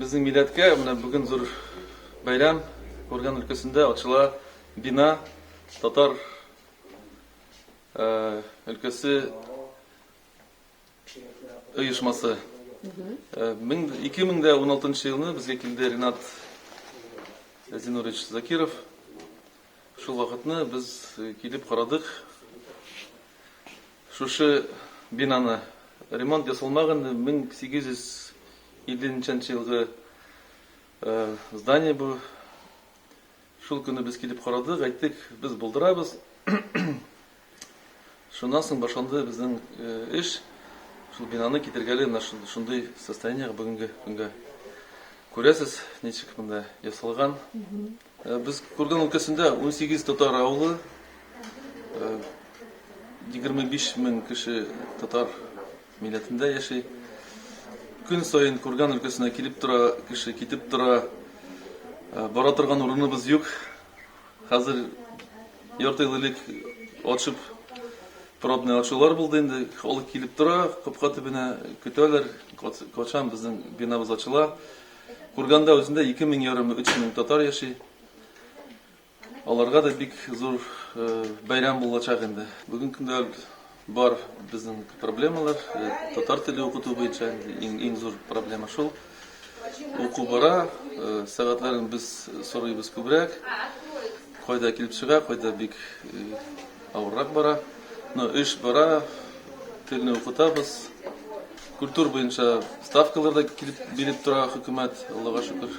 Безнең милләткә менә бүген зур бәйрәм. Курган өлкәсендә ачыла бина татар өлкәсе оешмасы. 2016 елны безгә килде Ринат Зинурович Закиров. Шул вакытны без килеп карадык. Шушы бинаны ремонт ясалмаган 1850 нче елгы здание бу. Шул көнне без килеп карадык, әйттек, без булдырабыз. Шуннан соң башланды безнең эш. Шул бинаны китергәле менә шундый состояниегә бүгенге көнгә. Күрәсез, ничек монда ясалган. Без Курган өлкәсендә 18 татар авылы, 25 мең кеше татар милләтендә яши. Көн саен Курган өлкәсенә килеп тора, кеше китеп тора. Бара торган урыныбыз юк. Хәзер ярты ел элек ачып пробный ачулар булды инде. Халык килеп тора, капка төбенә көтәләр, кайчан безнең бинабыз ачыла. Курганда үзендә 2500, 3000 татар яши. Аларга да бик зур бәйрәм булачак инде. Бүгенге көндә бар безнең проблемалар, татар теле укыту буенча инде иң, иң зур проблема шул. Уку бара, сәгатьләрен без сорыйбыз күбрәк. Кайда килеп чыга, кайда бик авыррак бара. Но эш бара, телне укытабыз. Культур буенча ставкалар да килеп биреп тора хөкүмәт, Аллага шөкер.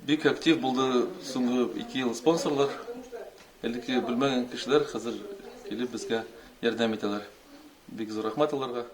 Бик актив булды соңгы 2 ел спонсорлар. Элекке белмәгән кешеләр хәзер килеп безгә ярдәм итәләр. Бик зур рәхмәт аларга.